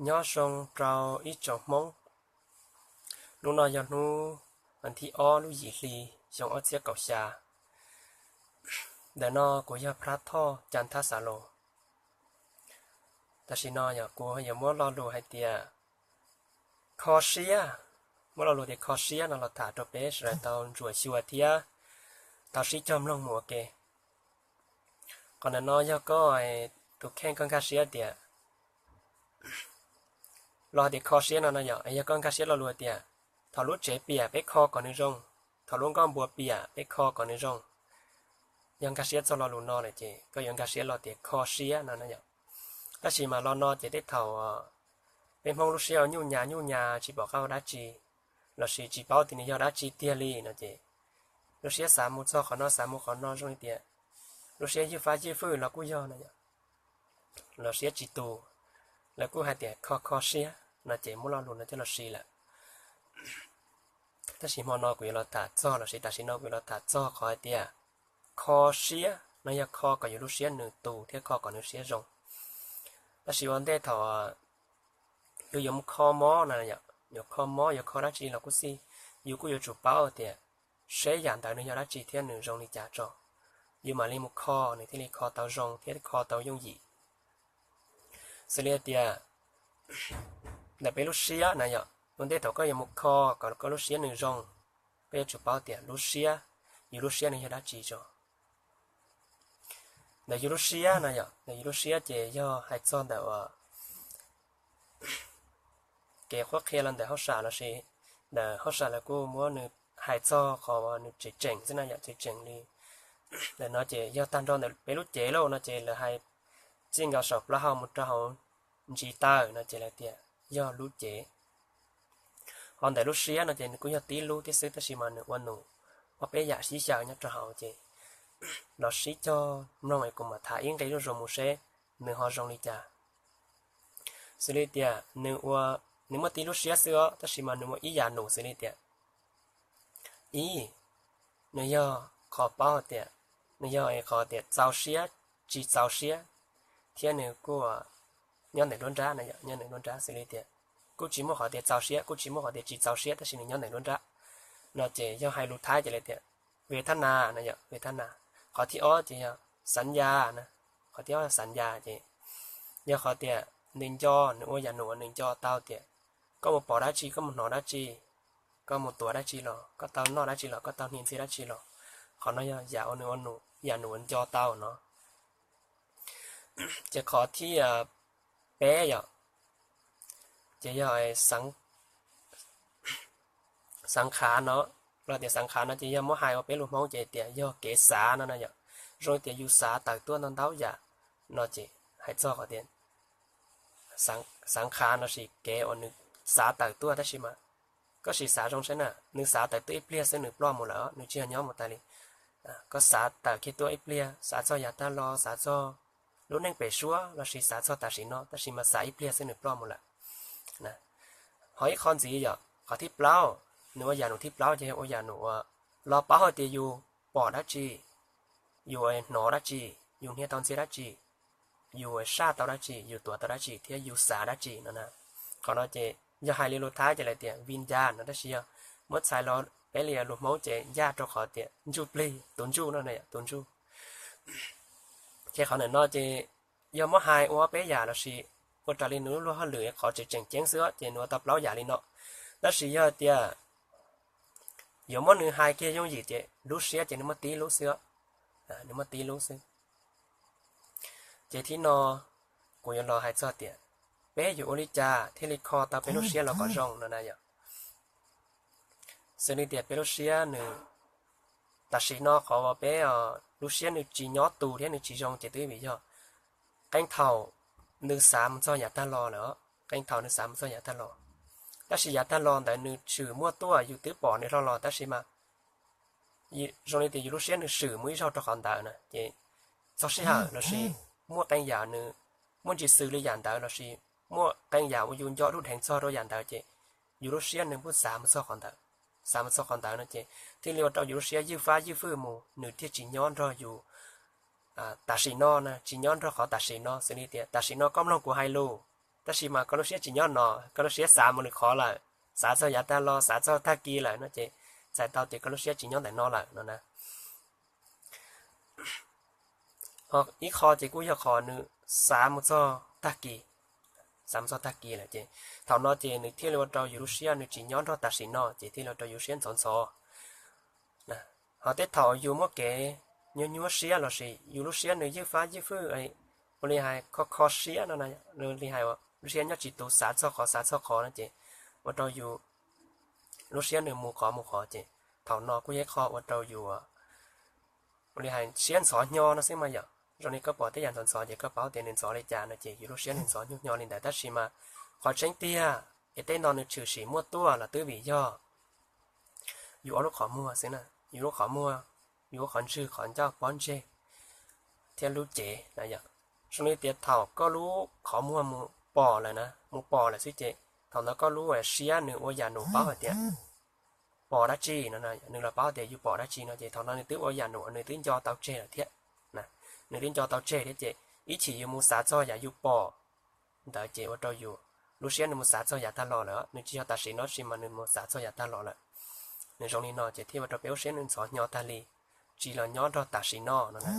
Nyob zoo rau ib tsoom Hmoob. Hnub no yog hnub vas thib ob lub yim hli xyoo ob txhiab kaum xya. Ntawm no kuv yog Phrab Thoj Ca Nthab Xav Los. Tam sim no yog kuv yuav muab lo lus hais tias kho siab, muab lo lus tias kho siab no los tham rau peb sawv daws tau ntsuam xyuas thiab tau sib cog mloog mus ua ke. Qhov ntawm no yog koj tus kheej koj nkag siab tias, los tias kho siab no no yog, yog koj nkag siab lo lus tias thaum lub tsev piam peb kho kom nws zoo, thaum lub nkoj npua piam peb kho kom nws zoo. Yog nkag siab txog lo lus no lawm ces koj yuav nkag siab los tias kho siab no no yog. Tab sis mas lo no ces tej thaum peb Hmoob lub siab ua nyuj nyas nyuj nyas tsis pom qab ua dab tsi, lossis tsis paub tias nws yog dab tsi tiag li no ces lub siab xav mus txog qhov no xav mus qhov no zoo li tias lub siab ywj fab ywj fwj los kuj yog no yog, los siab tsis tus, lawv kuj hais tias kho kho siab no ces muab lo lus no coj los siv lawm. Tab sis hmo no kuv yuav los tham txog lossis tam sim no kuv yuav los tham txog qhov hais tias kho siab no yog kho kom yus lub siab nws tus thiab kho kom nws siab zoo. Tab sis ua ntej thaum yus yuav mus kho mob no, yuav kho mob yuav kho dab tsi los kuj xij, yus kuj yuav tsum paub tias seb yam ntawd nws yog dab tsi thiab nws zoo li cas tso, yus mam li mus kho nws thiaj li kho tau zoo thiab kho tau yooj yim. Xws li tias ntawm peb lub siab na yom, ua ntej thaum koj yuav mus kho kom koj lub siab nws zoo, koj yuav tsum paub tias lub siab, yus lub siab nws yog dab tsi tso. Ntawm yus lub siab na yom, ntawm yus lub siab ces yog hais txog ntawm kev qhuab qhia los ntawm hauj sam lossis ntawm hauj sam lawv kuj muab nws hais txog qhov uas nws tseem tseem xwb na yom, tseem tseem li. Ntawm no ces yog tag nrho ntawm peb lub cev lauj no ces lawv hais txij nkaus saum plaub hau mus rau hauv ntsis tawm no ces lawv tias yog lub cev. Ho ntawm lub siab no ces nws kuj yog tib lub thiab xwb tab sis mas nws ua num ob peb yam sib xyaw nyob rau hauv ces los sib cog mloog es kuv mam tham ib nqe zuj zus mus seb nws ho zoo li cas. Xws li tias nws ua, nws muaj tib lub siab xwb os tab sis mas nws muaj ib yam num xws li tias, ib, nws yog qhov paub hais tias, nws yog qhov tias txaus siab, tsis txaus siab, thiab nws kuj nyob ntawm nruab nrab na yom, nyob ntawm nruab nrab xws li tias kuj tsis muaj qhov tias txaus siab kuj tsis muaj qhov tias tsis txaus siab tab sis nws nyob ntawm nruab nrab. No ces yog hais lus Thaib ces lawv tias ves thab nas na yom, ves thab nas. Qhov thib ob ces yog xav ncas na, qhov thib ob xav ncas ces yog qhov tias nws nco, nws ua yam num uas nws nco tau tias koj mus pom dab tsi, koj mus hnov dab tsi, koj mus tuav dab tsi los, koj tau noj dab tsi los, koj tau hnia ntxhiab dab tsi los, qhov no yog yam uas nws ua num, yam num uas nco tau no. Ces qhov thib peb yom, ces yog xav khav no, los tias xav khav no ces yog muab hais ua peb lus Hmoob ces tias yog kev xav no na yom. Zoo li tias yus xav tawm tuaj ntau ntau yam no ces hais txog qhov tias xav khav lossis kev uas nws xav tawm tuaj tab sis mas koj sim xav zoo saib na, nws xav tawm tuaj ib pliag xwb nws ploj mus lawm, nws tsis yog nyob mus tas li. Koj xav tawm kiag tuaj ib pliag, xav txog yav tag los, xav txog lub neej pem suab lossis xav txog tam sim no tab sis mas xav ib pliag xwb nws ploj mus lawm. Ho ib qho ntxiv yom, qhov thib plaub, nws ua yam num thib plaub ces yog ua yam num uas los paub hais tias yus pom dab tsi, yus hnov dab tsi, yus hnia tau ntxhiab dab tsi, yus saj tau dab tsi, yus tuav tau dab tsi thiab yus xav dab tsi no na. Qhov no ces yog hais li lus Thaib ces lawv tias vin ncas no tab sis yog muab txhais los peb li lus Hmoob ces ncaj rau qhov tias ntsuj plig, tus ntsuj no na, tus ntsuj. Ces qhov ntawm no ces yog muab hais ua peb yam lossis ua raws li nws lub luag hauj lwm qhov tseem tseem ceeb xwb ces nws ua tau plaub yam li no. Tab sis yog tias yuav muab nws hais kiag yooj yim ces lub siab ces nws muaj tib lub xwb, nws muaj tib lub xwb. Ces thib no kuv yuav los hais txog tias peb yuav ua li cas thiaj li kho tau peb lub siab los kom zoo no na yom. Xws li tias peb lub siab nws, tam sim no qhov uas peb lub siab nws tsis nyob tus thiab nws tsis zoo ces twb vim yog qee thaum nws xav mus txog yav tag los lawm, qee thaum nws xav mus txog yav tag los, tab sis yav tag los ntawd nws tshwm muaj tuaj yus twb pom nws hlo los tab sis mas zoo li tias yus lub siab nws swm mus ib zaug rau qhov ntawd na ces txog sij hawm lossis muaj qee yam nws muaj ntsis xws li yam ntawd lossis muaj qee yam uas yus nco dub dheev txog rau yam ntawd ces yus lub siab nws kuj xav mus txog qhov ntawd, xav mus txog qhov ntawd no ces thiaj li ua rau yus lub siab ywj fab ywj fwj mus, nws thiaj tsis nyob nrog yus tam sim no na, tsis nyob nrog qhov tam sim no. Xws li tias tam sim no koj mloog kuv hais lus, tab sis mas koj lub siab tsis nyob no, koj lub siab xav mus lwm qhov lawm, xav txog yav tag los, xav txog tag kis lawm no ces txhais tau tias koj lub siab tsis nyob ntawm no lawm no na. Ib qho ces kuj yog qhov nws xav mus txog tag kis, xav mus txog tag kis lawm ces thaum no ces nws thiaj li ua rau yus lub siab nws tsis nyob nrog tam sim no ces thiaj li ua rau yus siab ntxhov ntxhov. Ho tej thaum yus muaj kev nyuaj nyuaj siab lossis yus lub siab nws ywj fab ywj fwj, ua li hais kho kho siab no, li hais lub siab nyob tsis tus, xav txog qhov xav txog qhov no ces ua rau yus lub siab nws mus qhov mus qhov ces thaum no kuj yog ib qho ua rau yus ua li hais siab ntxhov hnyo no xwb mas yom. Zoo li koj pom tej yam ntxhov ntxhov ces koj paub tias nws ntxhov li cas no ces yus lub siab nws ntxhov nyuaj hnyo li ntawd, tab sis mas qhov tseeb tiag es tej no nws tshwm sim muaj tuaj los twb vim yog yus ob lub qhov muag xwb na, yus lub qhov muag, yus lub qhov ntswg, qhov ncauj, pob ntseg thiab lub cev na yom. Zoo li tias thaum koj lub qhov muag mus pom lawm na, mus pom lawm xwb ces thaum ntawd koj lub siab nws ua yam num paub hais tias pom dab tsi no, nws los paub tias yus pom dab tsi no ces thaum no nws twb ua yam num, nws twb nco tau tseg lawm thiab. Nws twb nco tau tseg thiab ces ib chim yus mus xav txog yam yus pom ntawd ces ua rau yus lub siab nws mus xav txog yav tag los lawm, nws tsis yog tam sim no tab sis mas nws mus xav txog yav tag los lawm. Nws zoo li no ces thiaj ua rau peb lub siab nws ntxhov hnyo tag li, tsis los nyob nrog tam sim no no na.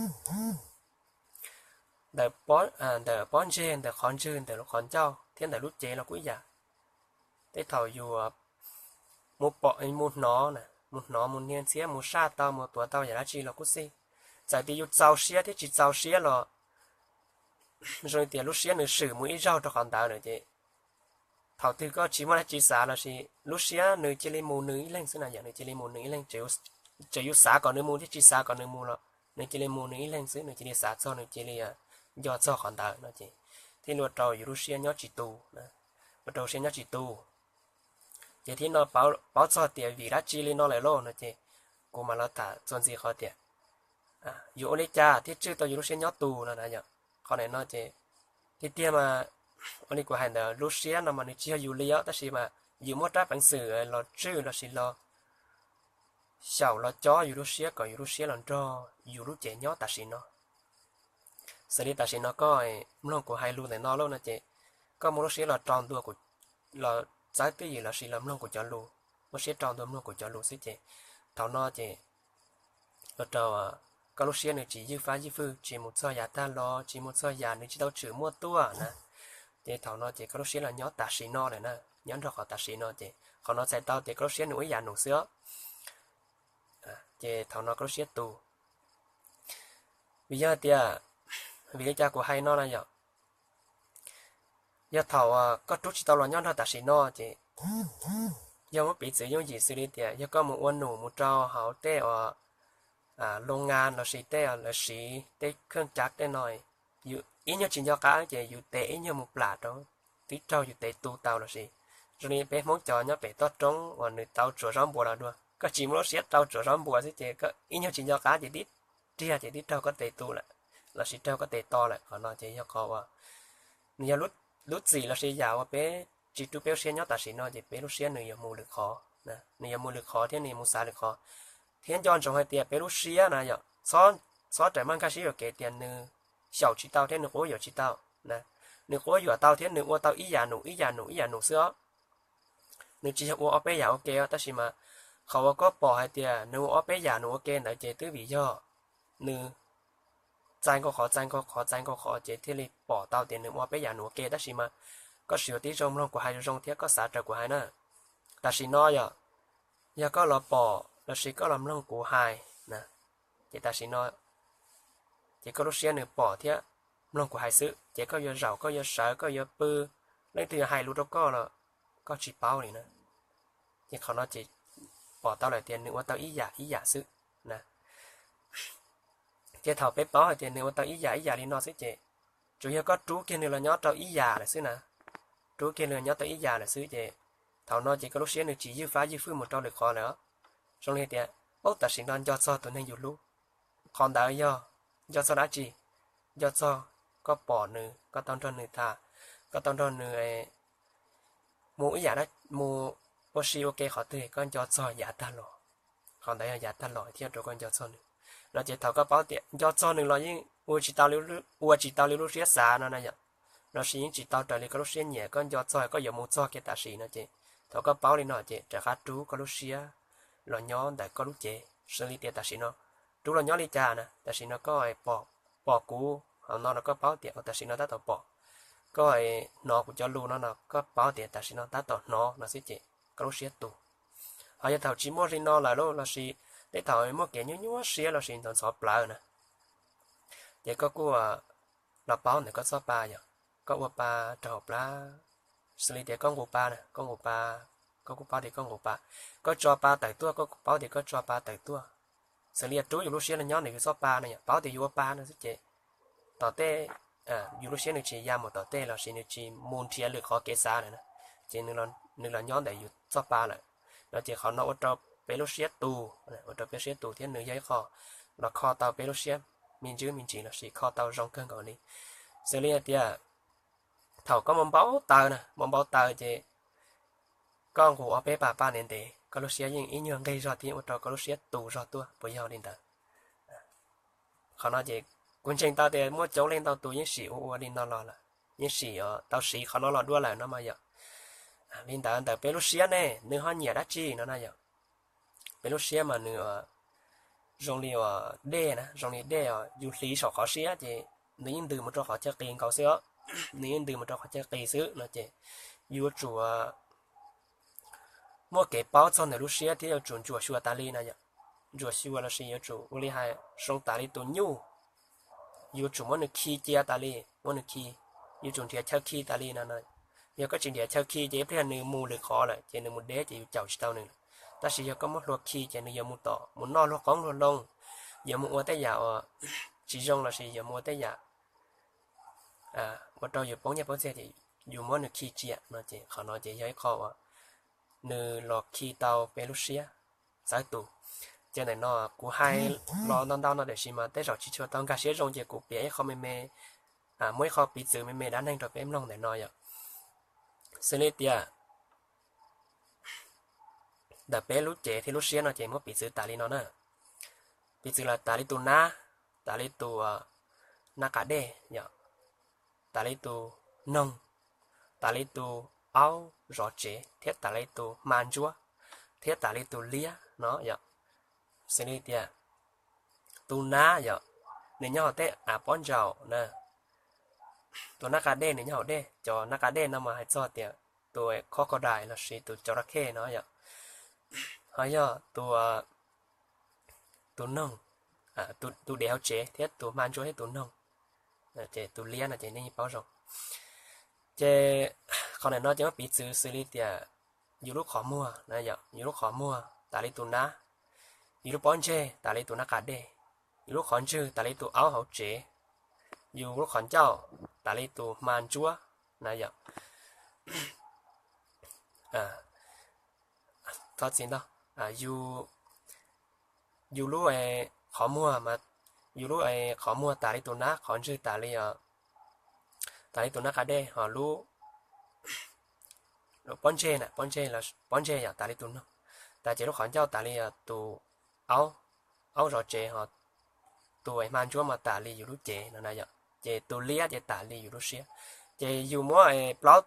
Ntawm pob ntseg, ntawm qhov ntswg, ntawm qhov ncauj thiab ntawm lub cev los kuj ib yam. Tej thaum yus mus pom, mus hnov, mus hnov, mus nias ntxhiab, mus saj tau, mus tuav tau yam dab tsi los kuj xij, txawm tias yus txaus siab thiab tsis txaus siab los zoo li tias lub siab nws swm mus ib zaug rau qhov ntawd lawm ces thaum twg koj tsis muaj dab tsi xav lossis lub siab nws cia li mus nws ib leeg xwb na yom, nws cia li mus nws ib leeg, txawm yus xav kom nws mus thiab tsis xav kom nws mus los nws cia li mus nws ib leeg xwb, nws cia li xav txog, nws cia li nco txog qhov ntawd no ces thiaj li ua rau yus lub siab nyob tsis tus, ua rau lub siab nyob tsis tus. Ces thiab no paub txog tias vim dab tsi li no lawm lauj no ces kuv mam los tham txuas ntxiv qhov tias yus ua li cas thiaj tswj tau yus lub siab nyob tus no na yom. Qhov ntawm no ces tiag tiag mas ua li kuv hais ntawd, lub siab no mas nws tsis yog yus li os, tab sis mas yus muaj rab peev xwm los tswj lossis los xyaum los cob yus lub siab kom yus lub siab los nrog yus lub cev nyob tam sim no. Xws li tam sim no koj mloog kuv hais lus ntawm no lauj no ces koj muaj lub siab los rau ntua, los txawb twj ywm lossis los mloog kuv cov lus, muaj siab rau ntua mloog kuv cov lus xwb ces thaum no ces ua rau koj lub siab nws tsis ywj fab ywj fwj, tsis mus txog yav tag los, tsis mus txog yam nws tsis tau tshwm muaj tuaj na. Ces thaum no ces koj lub siab los nyob tam sim no lawm na, nyob nrog qhov tam sim no ces qhov no txhais tau tias koj lub siab nws ua ib yam num xwb os. Ces thaum no koj lub siab tus. Vim yog tias, vim li cas kuv hais no na yom? Yog thaum koj rub tsis tau los nyob nrog tam sim no ces yog muab piv txwv yooj yim xws li tias yog koj mus ua num mus rau hauv tej uas loo nga lossis tej lawv siv tej kheej cav tej no, yus ib nyuag tsis nco qab ces yus tes ib nyuag mus plam rau, tib raug yus tes tu tau lossis zoo li peb Hmoob cov nyob pem toj roob uas nws tau tsuav zaub npua los dua, koj tsis muaj lub siab rau tsuav zaub npua xwb ces koj ib nyuag tsis nco qab ces tib riag ces tib raug koj tes tu lawm lossis raug koj tes to lawm. Qhov no ces yog qhov uas nws yog lub txim lossis yam uas peb tsis rub peb lub siab nyob tam sim no ces peb lub siab nws yuav mus lwm qhov, nws yuav mus lwm qhov thiab nws yuav mus xav lwm qhov. Thiab nco ntsoov hais tias peb lub siab na yom, txhob rawm maj nkag siab yuam kev tias nws xyaum tsis tau thiab nws quab yuam tsis tau. Nws quab yuam tau thiab nws ua tau ib yam num ib yam num ib yam num xwb os. Nws tsis yog ua ob peb yam ua ke os, tab sis mas qhov uas koj pom hais tias nws ua ob peb yam num ua ke ntawd ces twb vim yog nws txais nkaus qhov txais nkaus qhov txais nkaus qhov ces thiaj li pom tau tias nws ua ob peb yam num ua ke, tab sis mas koj sim ua tib zoo mloog kuv hais zoo zoo thiab koj xav raws kuv hais na. Tam sim no yog, yog koj los pom lossis koj los mloog kuv hais na, ces tam sim no ces koj lub siab nws pom thiab mloog kuv hais xwb ces koj yuav zaum koj yuav sawv koj yuav pw, leej twg yuav hais lus rau koj los koj tsis paub li na. Ces qhov no ces pom tau lawm tias nws ua tau ib yam ib yam xwb na. Ces thaum peb paub hais tias nws ua tau ib yam ib yam li no xwb ces tsuas yog koj rub kiag nws los nyob rau ib yam lawm xwb na, rub kiag nws los nyob tau ib yam lawm xwb ces thaum no ces koj lub siab nws tsis ywj fab ywj fwj mus rau lwm qhov lawm. Zoo li tias, ub, tam sim no nco txog tus neeg yus hlub, qhov ntawd yog nco txog dab tsi? Nco txog koj pom nws, koj tau nrog nws tham, koj tau nrog nws mus ib yam, mus ua si ua ke qhov twg, koj nco txog yav tag los, qhov ntawd yog yav tag los thiab rau koj nco txog nws no ces thaum koj paub tias nco txog nws los yeej ua tsis tau li lub siab xav no na yom. los sis yeej tsis tau raws li koj lub siab nyiam, koj nco txog koj yuav mus txog kiag tam sim no ces thaum koj paub li no ces rov qab rub koj lub siab los nyob ntawm koj lub cev. Xws li tias tam sim no rub los nyob li cas na, tam sim no koj pom, pom kuv hauv no los koj paub tias tam sim no tab tom pom, koj hnov kuv cov lus no no koj paub tias tam sim no tab tom hnov no xwb ces koj lub siab tus. Ho yog thaum tsis muaj li no lawm los sis tej thaum muaj kev nyuaj nyuaj siab los sis ntxhov ntxhov plawv na, ces koj kuj los paub ntawm koj txoj pa yom, koj ua pa rau hauv plab, xws li tias koj nqus pa na, koj nqus pa, koj kuj paub tias koj nqus pa, koj tso pa tawm tuaj, koj kuj paub tias koj tso pa tawm tuaj. Xws li rub yus lub siab los nyob ntawm yus txoj pa no yom, paub tias yus ua pa no xwb ces tom tej yus lub siab nws tsis ya mus tom tej los sis nws tsis mus nrhiav lwm qhov kev xav lawm na, ces nws los nyob ntawm yus txoj pa lawm no ces qhov no ua rau peb lub siab tus, ua rau peb lub siab tus thiab nws yog ib qho los kho tau peb lub siab me ntsis me ntsis los sis kho tau zoo kawg nkaus li. Xws li hais tias thaum koj muaj npau taws na, muaj npau taws ces koj nqus ob peb pa pa ntev ntev, koj lub siab yeej ib nyuag nqig zog thiab ua rau koj lub siab tus zog tuaj, puas yog li ntawd? Qhov no ces kuv ntseeg tau tias muaj coob leej ntau tus yeej sim ua ua li no los lawm, yeej sim tau siv qhov no los dua lawm no mas yom. Li ntawd ntawm peb lub siab ne, nws ho nyiam dab tsi no na yom? Peb lub siab mas nws zoo li uas dej na, zoo li dej os, yus hliv saum qhov siab ces nws yeej ntws mus rau qhov chaw qis nkaus xwb os, nws yeej ntws mus rau qhov chaw qis xwb no ces yuav tsum muaj kev paub txog ntawm lub siab thiab yuav tsum ntsuam xyuas tas li no yom. Ntsuam xyuas los sis yuav tsum ua li hais zoo tas li tus nyuj, yuav tsum muab nws khi cia tas li, muab nws khi, yuav tsum nrhiav chaw khi tas li no no. Yog koj tsis nrhiav chaw khi ces ib pliag nws mus lwm qhov lawm ces nws mus deb ces yus caum tsis tau nws lawm. Tab sis yog koj muab hlua khi ces nws yuav mus tom mus noj luag qoob luag loo, yuav mus ua tej yam uas tsis zoo los sis yuav mus ua tej yam ua rau yus poob nyiaj poob txiag ces yus muab nws khi cia no ces qhov no ces yog ib qho uas nws los khi tau peb lub siab txawv tus. Ces ntawm no kuv hais los ntau ntau no tiam sis mas tej zaum tsis tshua tau nkag siab zoo ces kuv piav ib qho me me, muab ib qho piv txwv me me dab neeg rau peb mloog ntawm no yom. Xws li tias ntawm peb lub cev thiab lub siab no ces muab piv txwv tas li no na. Piv txwv los tas li tus nab, tas li tus nab qa dej yom, tas li tus noog, tas li tus aub zov tsev thiab tas li tus hma ntsuab thiab tas li tus liab no yom. Xws li tias tus nab yom, nws nyob hauv tej av pob ntsaum na. Tus nab qa dej nws nyob hauv dej, cov nab qa dej no mas hais txog tias tus crocodile los sis tus cau ra khe no yom. Ho yog tus, tus noog, tus dev hauv tsev thiab tus hma ntsuab thiab tus noog, ces tus liab no ces nej yeej paub zoo. Ces qhov ntawm no ces muab piv txwv xws li tias yus lub qhov muag na yom, yus lub qhov muag tas li tus nab, yus lub pob ntseg tas li tus nab qa dej, yus lub qhov ntswg tas li tus aub hauv tsev, yus lub qhov ncauj tas li tus hma ntsuab na yom. Thov txim ntau, yus lub qhov muag, yus lub qhov muag tas li tus nab, qhov ntswg tas li, tas li tus nab qa dej, ho lub pob ntseg na, pob ntseg, pob ntseg yom tas li tus noog, tas ces lub qhov ncauj tas li tus aub, aub zov tsev, ho tus hma ntsuab mas tas li yus lub cev no na yom. Ces tus liab ces tas li yus lub siab. Ces yus muab plaub,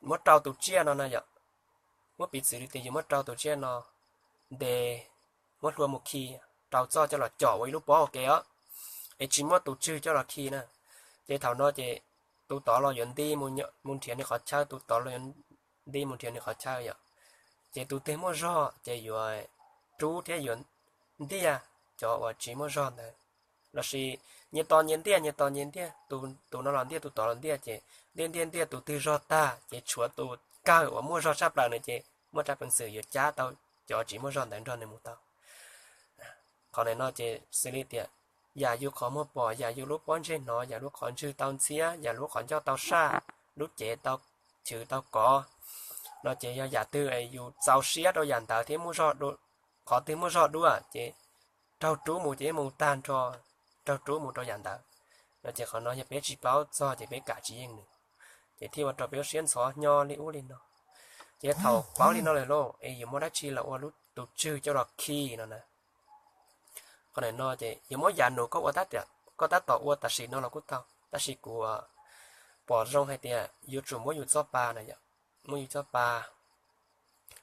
muab rau tus tsiaj no na yom, muab piv txwv li tias yus muab rau tus tsiaj no ntes, muab hlua mus khi rau txoj coj los com ua ib lub pob ua ke os, es tsis muab tus tswg coj los khi na. Ces thaum no ces tus tod los yuav nti mus nrhiav nws qhov chaw, tus tod los yuav nti mus nrhiav nws qhov chaw yom. Ces tus twg muaj zog ces yuav rub thiab yuav ntiag cov uas tsis muaj zog ntawd. Los sis nyias tos nyias ntiag, nyias tos nyias ntiag, tus no los ntiag tus tod los ntiag, ces ntiag ntiag ntiag tus twg zog tag ces tshuav tus kawg uas muaj zog tshaj plaws na ces muaj tsab peev xwm yuav cab tau cov tsis muaj zog ntawd nrog nws mus tau. Qhov ntawm no ces xws li tias yam yus qhov muag pom, yam yus lub pob ntseg hnov, yam lub qhov ntswg tau ntxhiab, yam lub qhov ncauj tau saj, lub cev tau chwv tau kov no ces yog yam twg yus txaus siab rau yam ntawd thiab muaj zog, qhov twg muaj zog dua ces raug rub mus ces mus tag nrho, raug rub mus rau yam ntawd no ces qhov no yog peb tsis paub txog ces peb kam tsis yeej nws, ces thiaj ua rau peb lub siab ntxhov hnyo li ub li no. Ces thaum paub li no lawm lauj es yuav muab dab tsi los ua tus tswg coj los khi no na. Qhov ntawm no ces yuav muab yam num koj ua, koj tab tom ua tam sim no los kuj tau, tab sis kuv pom zoo hais tias yuav tsum muab yus txoj pa na yom, muab yus txoj pa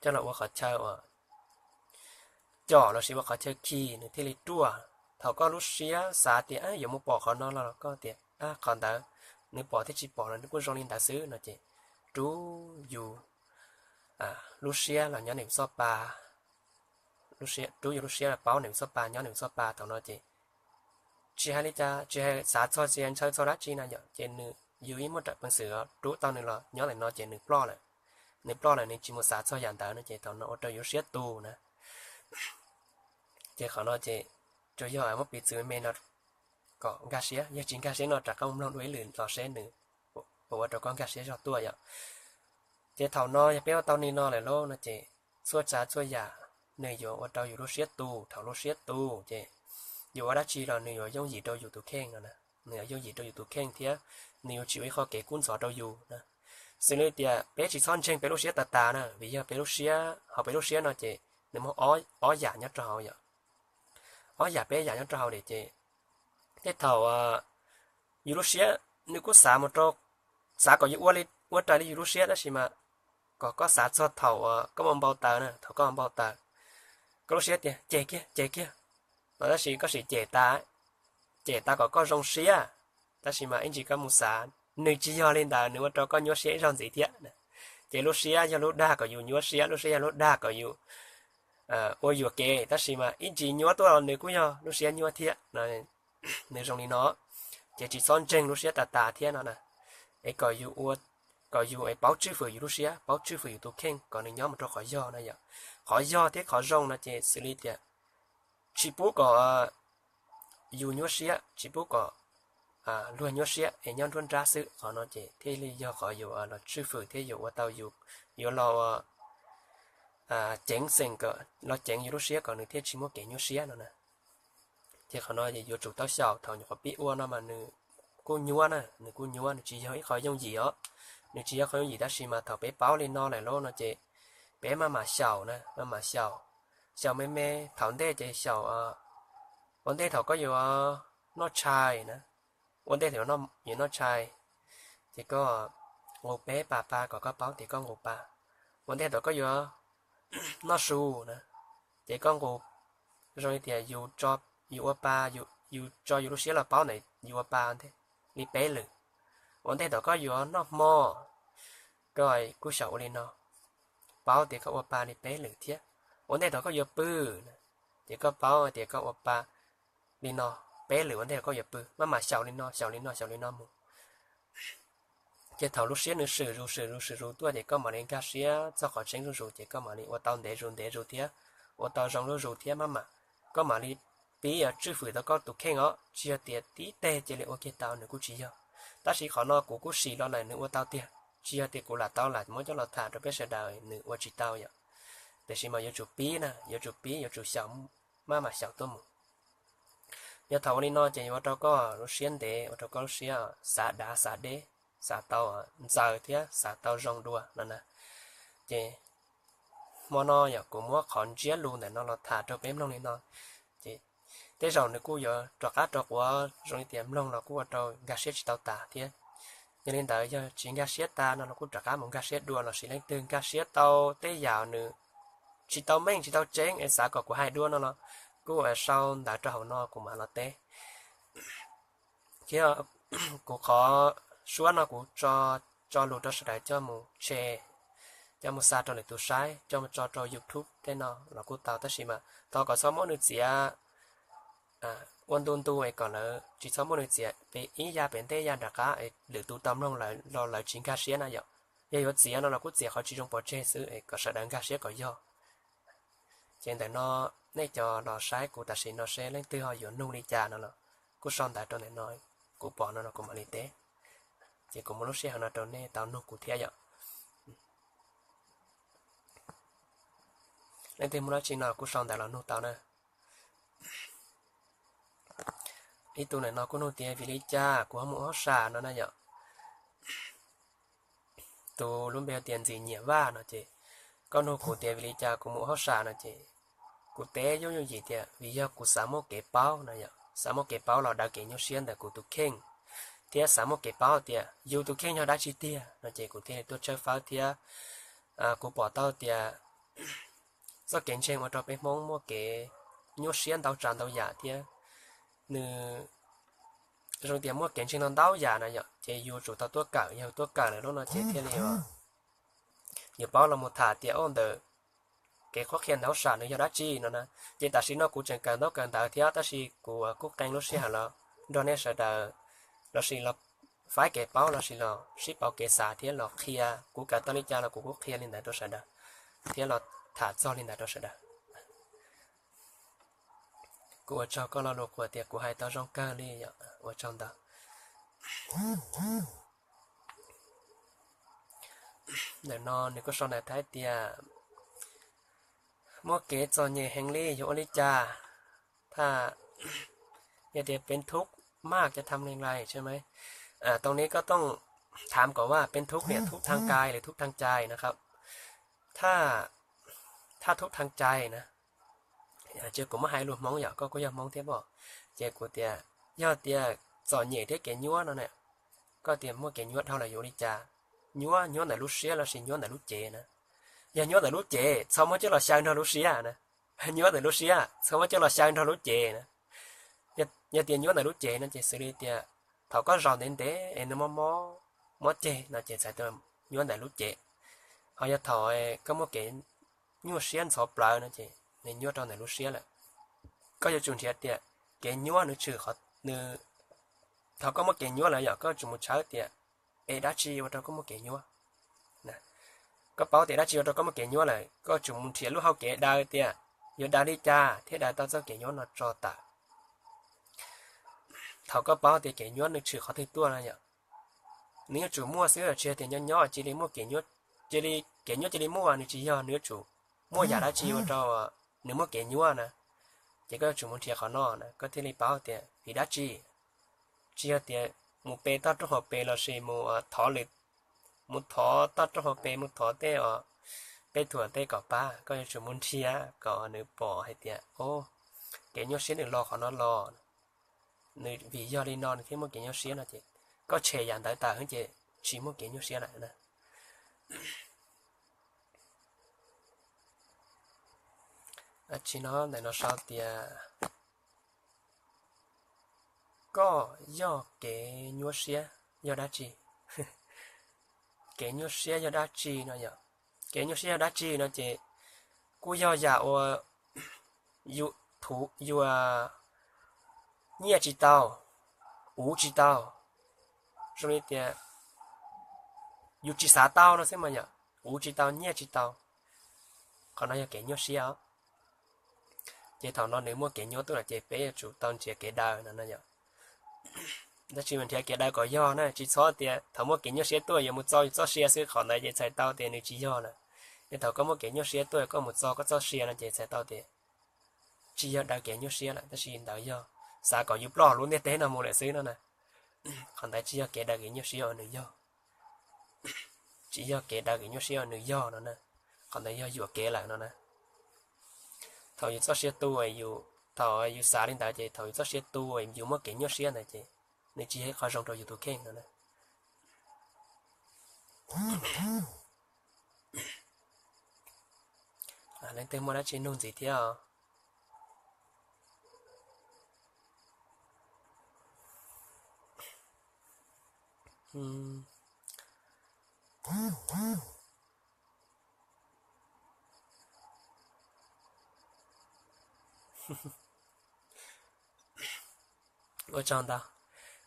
coj los ua qhov chaw uas com lossis ua qhov chaw khi nws thiaj li ruaj. Thaum koj lub siab xav tias yuav mus pom qhov no los koj tias qhov ntawd nws pom thiab tsis pom los nws kuj zoo li ntawd xwb no ces rub yus lub siab los nyob nws txoj pa, rub yus lub siab los paub nws txoj pa, nyob nws txoj pa. Thaum no ces tsis hais li cas, tsis hais xav txog tsis hais ntshaw txog dab tsi na yom, ces nws yus ib muaj peev xwm rub tau nws los nyob ntawm no ces nws ploj lawm. Nws ploj lawm nws tsis mus xav txog yam ntawd no ces thaum no ua rau yus lub siab tu na. Ces qhov no ces tsuas yog muab piv txwv me me no kom nkag siab, yog tsis nkag siab no rov qab mus mloog dua ib lwm los seb nws puas ua rau koj nkag siab zog tuaj yom. Ces thaum no yog peb ua tau li no lawm lauj no ces txhua tsav txhua yam nws yuav ua rau yus lub siab tu. Thaum lub siab tu ces yus ua dab tsi los nws yuav yooj yim rau yus tus kheej no, nws yuav yooj yim rau yus tus kheej thiab nws yuav tsis ua ib qho kev kub ntxhov rau yus na. Xws li tias peb tsis txhob ntseeg peb lub siab tas tas na, vim yog peb lub siab, hauv peb lub siab no ces nws muaj ob yam nyob rau hauv yom. Ob yam peb yam nyob rau hauv ces tej thaum yus lub siab nws kuj xav mus rau, xav kom yus ua li, ua raws li yus lub siab tab sis mas kom koj xav txog thaum uas koj mus npau taws na, thaum koj mus npau taws koj lub siab tias cem kiag cem kiag no tab sis koj sim cem tas, cem tas kom koj zoo siab, tab sis mas ib ntsis koj mus xav nws tsis yog li ntawd nws ua rau koj nyuaj siab ib zaug ntxiv thiab. Ces lub siab yog lub dag kom yus nyuaj siab, lub siab yog lub dag kom yus ua yuam kev, tab sis mas ib ntsis nyuaj tuaj los nws kuj yog lub siab nyuaj thiab. Nws zoo li no, ces tsis txhob ntseeg lub siab tas tas thiab no na. Es kom yus ua, kom yus es paub tswj fwm yus lub siab, paub tswj fwm yus tus kheej kom nws nyob mus rau qhov yog na yom. Qhov yog thiab qhov zoo no ces xws li tias tsis pub kom yus nyuaj siab, tsis pub kom luag nyuaj siab es nyob nruab nrab xwb. Qhov no ces thiaj li yog qhov yus los tswj fwm thiab yus ua tau, yus yuav los ceev xeem kom los ceev yus lub siab kom nws thiaj tsis muaj kev nyuaj siab no na. Ces qhov no yuav tsum tau xyaum, thaum nyuam qhuav pib ua no mas nws kuj nyuaj na, nws kuj nyuaj, nws tsis yog ib qho yooj yim os. Nws tsis yog qhov yooj yim tab sis mas thaum peb paub li no lawm lauj no ces peb maj mam xyaum na, maj mam xyaum. Xyaum me me, thaum ntej ces xyaum, ua ntej thaum koj yuav noj tshais na, ua ntej thaum yuav noj tshais ces koj nqus peb pas pa kom koj paub tias koj nqus pa. Ua ntej thaum koj yuav noj su na, ces koj nqus, zoo li tias yus ua pa, yus tso yus lub siab los paub ntawm yus ua pa ntej li peb lwm. Ua ntej thaum koj yuav noj hmo, koj kuj xyaum ua li no, paub tias koj ua pa li peb lwm thiab. Ua ntej thaum koj yuav pw, ces koj paub tias koj ua pa li no peb lwm ua ntej thaum koj yuav pw, maj mam xyaum li no, xyaum li no, xyaum li no mus. Ces thaum lub siab nws swm zus swm zus swm zus tuaj ces koj mam li nkag siab txog qhov tseeb zuj zus ces koj mam li ua tau ntev zus ntev zus thiab, ua tau zoo zuj zus thiab maj mam, koj mam li pib tswj fwm tau koj tus kheej os, tsis yog tias tib teg cia li ua kiag tau nws kuj tsis yog. Tab sis qhov no kuv kuj sim los lawm nws ua tau tiag, tsis yog tias kuv lam tau lam muab coj los tham rau peb sawv daws nws ua tsis tau yom. Tiam sis mas yuav tsum pib na, yuav tsum pib, yuav tsum xyaum, maj mam xyaum tuaj mus. Yog thaum ua li no ces yuav ua rau koj lub siab ntev, ua rau koj lub siab xav dav xav deb, xav tau ntxaws thiab xav tau zoo dua no na. Ces hmo no yog kuv muab qhov ntsiab lus ntawm no los tham rau peb mloog li no, ces tej zaum nws kuj yuav rov qab rau quav zoo li tias mloog los kuj ua rau nkag siab tsis tau tas thiab. Yog li ntawd yog tsis nkag siab tas no los kuj rov qab mus nkag siab dua, lossis leej twg nkag siab tau tej yam nws tsis tau meej tsis tau tseeb es xav kom kuv hais dua no los kuj sau ntawv rau hauv no kuv mam los teb. Thiab kuv qhov suab no kuv tso lus rau sawv daws coj mus share, coj mus xa rau lwm tus saib, coj mus tso rau YouTube tej no los kuj tau, tab sis mas thov kom txhob muab nws txiav ua ntu ntu es kom lawv tsis txhob muab nws txiav pem ib ya pem ntej ya nram qab es lwm tus tau mloog los lawv tsis nkag siab na yom. Yog yuav txiav no los kuj txiav qhov tsis zoo pov tseg xwb es kom sawv daws nkag siab kom yog. Ces ntawm no nej cov los saib kuv tam sim no seb leej twg ho yuav nug li cas no los kuj sau ntawv rau ntawm no, kuv pom no los kuv mam li teb. Ces kuv muaj lub sij hawm no rau nej tau nug kuv thiab yom. Leej twg muaj dab tsi no kuj sau ntawv los nug tau na. Ib tug ntawm no kuj nug tias vim li cas kuv ho mus ua hauj sam no na yom. Tus lub npe tias Ntxim Nyiam Vaj no ces koj nug kuv tias vim li cas kuv mus ua hauj sam no ces kuv teb yooj yooj yim tias vim yog kuv xav muaj kev paub no yom, xav muaj kev paub los daws kev nyuaj siab ntawm kuv tus kheej. thiab xav muaj kev paub tias yus tus kheej yog dab tsi tiag no ces kuv thiaj li tuaj tshawb fawb thiab kuv pom tau tias txoj kev ntseeg ua rau peb Hmoob muaj kev nyuaj siab ntau tsav ntau yam thiab nws zoo tias muaj kev ntseeg ntau ntau yam na yom, ces yus tsum tau tuaj kawm, yog tuaj kawm lawm lub no ces thiaj li yus paub los mus tham tias ua ntawm kev qhuab qhia ntawd sam nws yog dab tsi no na. Ces tam sim no kuv tseem kawm ntaub kawm ntawv thiab tab sis kuv kuj qee lub sij hawm los nrog nej sawv daws lossis los faib kev paub lossis los sib pauv kev xav thiab los qhia, kuv kawm tau li cas los kuv kuj qhia li ntawd rau sawv daws thiab los tham txog li ntawd rau sawv daws. Kuv ua tsaug koj lo lus qhuas tias kuv hais tau zoo kawg li yom, ua tsaug ntau. Ntawm no nws kuj sau ntawm Thaib tias muaj kev txom nyem heev li yuav ua li cas, thaj yog tias peb thub maj ces tham li nlais tau ne, koj tooj tham kom vaj peb thub niam thub thaj cai lawm thub thaj cai na, thaj thub thaj cai na. Ces kuv muab hais lus Hmoob yom, koj kuj yog Hmoob thiab pom, ces kuv tias yog tias txom nyem thiab kev nyuab no na, koj tias muaj kev nyuab dhau lawm yuav ua li cas? Nyuab, nyuab ntawm lub siab lossis nyuab ntawm lub cev na? Yog nyuab ntawm lub cev txhob muab coj los xyaw nrog lub siab na. Nyuab ntawm lub siab txhob muab coj los xyaw nrog lub cev na. Yog tias nyuab ntawm lub cev no ces xws li tias thaum koj zaum ntev ntev es nws mob mob, mob ceg no ces txhais tau nyuab ntawm lub cev. Ho yog thaum koj muaj kev nyuaj siab ntxhov plawv no ces nws nyuab rau ntawm lub siab lawm. Koj yuav tsum nrhiav tias kev nyuab nws tshwm qhov, nws, thaum koj muaj kev nyuab lawm yom, koj yuav tsum mus tshawb tias es dab tsi ua rau koj muaj kev nyuab. Koj paub tias dab tsi ua rau koj muaj kev nyuab lawm, koj yuav tsum mus nrhiav lub hau kev daws tias yuav daws li cas thiaj daws tau txoj kev nyuab no tso tawm. Thaum koj paub tias kev nyuab nws tshwm qhov twg tuaj no yom, nws yuav tsum muaj xwb, tsis yog tias nyob nyob cia li muaj kev nyuab, cia li kev nyuab cia li muaj, nws tsis yog, nws yuav tsum muaj yam dab tsi ua rau nws muaj kev nyuab na, ces koj yuav tsum mus nrhiav qhov no na koj thiaj li paub tias vim dab tsi. Tsis yog tias mus pe toj roob hauv pes lossis mus thov lwm, mus thov toj roob hauv pes, mus thov tej os, peb thuam tej kom pab, koj yuav tsum mus nrhiav kom nws pom hais tias o, kev nyuaj siab nws los qhov no los, nws vim yog li no nws thiaj muaj kev nyuaj siab no ces koj tshem yam ntawd tawm ces tsis muaj kev nyuaj siab lawm na. Tsis no ntawm no sau tias koj yog kev nyuaj siab yog dab tsi? Kev nyuaj siab yog dab tsi no yom? Kev nyuaj siab yog dab tsi no ces kuj yog yam uas yus, yus nyiaj tsis tau, uv tsis tau, zoo li tias yus tsis xav tau no xwb mas yom, uv tsis tau nyiaj tsis tau, qhov no yog kev nyuaj siab os. Ces thaum no nws muaj kev nyuaj tuaj lawm ces peb yuav tsum tau nrhiav kev daws no na yom. Tab sis mas nrhiav kev daws kom yog na, tsis txhob tias thaum muaj kev nyuaj siab tuaj yuav mus txo yus txoj sia xwb, qhov ntawd ces txhais tau tias nws tsis yog lawm. Ces thaum koj muaj kev nyuaj siab tuaj koj mus txo koj txoj sia no ces txhais tau tias tsis yog daws kev nyuaj siab lawm, tab sis ntawd yog xav kom yus ploj lub ntiaj teb no mus lawm xwb no na. Qhov ntawd tsis yog kev daws kev nyuaj siab uas nws yog, tsis yog kev daws kev nyuaj siab uas nws yog no na. Qhov ntawd yog yuam kev lawm no na. Thaum yus txoj sia tu, thaum yus xav li ntawd ces thaum yus txoj sia tu yus muaj kev nyuaj siab ntawd ces nws tsis yog ib qho zoo rau yus tus kheej no na. Leej twg muaj dab tsi nug ntxiv thiab os? Ua tsaug ntau,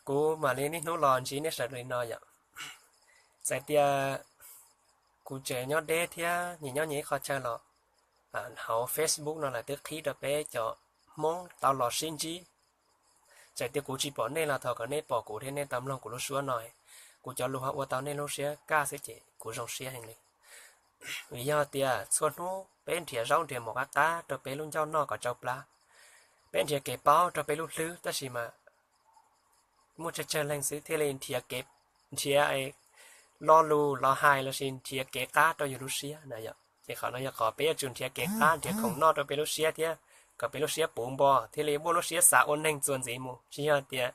kuv mam li niaj hnub los ntsib nej sawv daws li no yom. Txawm tias kuv tseem nyob deb thiab nyias nyob nyias ib qho chaw los hauv Facebook no lawv twb qhib rau peb cov Hmoob tau los sib ntsib. Txawm tias kuv tsis pom nej los thov kom nej pom kuv thiab nej tau mloog kuv lub suab no. Kuv cov lus ho ua tau nej lub siab kaj xwb ces kuv zoo siab heev li. Vim yog tias txhua hnub peb nrhiav zaub nrhiav mov qab qab rau peb lub ncauj noj kom tsau plab, peb nrhiav kev paub rau peb lub hlwb, tab sis mas muaj tsawg tsawg leej xwb thiaj li nrhiav kev, nrhiav lo lus los hais lossis nrhiav kev qab rau yus lub siab na yom. Ces qhov no yog qhov peb yuav tsum nrhiav kev qab nrhiav khoom noj rau peb lub siab thiab kom peb lub siab puv npo thiaj li muaj lub siab xav ua neeg txuas ntxiv mus, tsis yog tias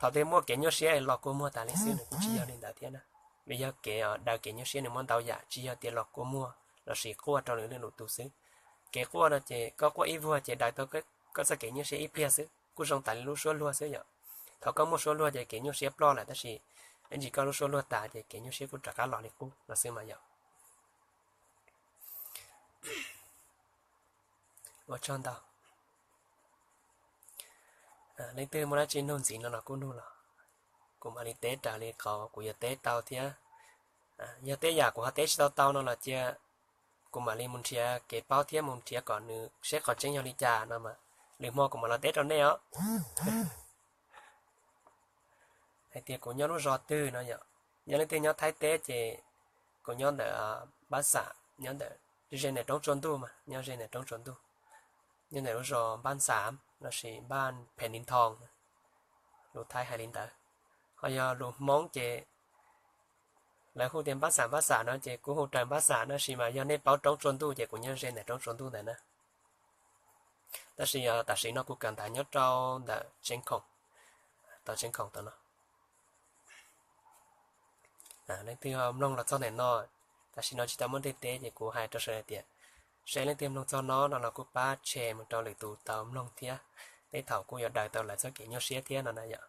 thaum twg muaj kev nyuaj siab los kua muag tas li xwb, nws kuj tsis yog li ntawd thiab na. Vim yog kev daws kev nyuaj siab nws muaj ntau yam, tsis yog tias los kua muag lossis quaj rau lwm leej lwm tus xwb. Kev quaj no ces koj quaj ib vuag ces daws tau koj txoj kev nyuaj siab ib pliag xwb, kuj zoo tas li lub suab luag xwb yom. Thaum koj muaj suab luag ces kev nyuaj siab ploj lawm, tab sis ib ntsis koj lub suab luag tas ces kev nyuaj siab kuj rov qab los li qub no xwb mas yom. Ua tsaug ntau. Leej twg muaj dab tsi nug ntxiv no los kuj nug los, kuv mam li teb raws li qhov kuv yuav teb tau thiab. Yog tej yam kuv ho teb tsis tau tau no los cia kuv mam li mus nrhiav kev paub thiab mus nrhiav kom nws seb qhov tseeb yog li cas no mas lwm hmo kuv mam los teb rau nej os. Hais tias kuv nyob lub zos twg no yom. Yog leej twg nyob Thaib teb ces kuv nyob ntawm Npab Xam, nyob ntawm ze ntawm roob tsua ntuj mas, nyob ze ntawm roob tsua ntuj, nyob ntawm lub zos Npab Xam lossis Npab Phem Nis Nthoos, lus Thaib hais li ntawd. Ho yog lus Hmoob ces lawv hu tias Npab Xam, Npab Xam no ces kuv hu raws Npab Xam, tab sis mas yog nej paub roob tsua ntuj ces kuv nyob ze ntawm roob tsua ntuj ntawd na. Tab sis tam sim no kuv kawm ntawv nyob rau ntawm Tseev Khoom, tau Tseev Khoom tau no. Leej twg mloog los txog ntawm no, tam sim no tsis tau muaj ntiag teb ces kuv hais rau sawv daws tias seb leej twg mloog txog no no los kuj pab share mus rau lwm tus tau mloog thiab, tej thaum kuj yuav daws tau lawv txoj kev nyuaj siab thiab no na yom.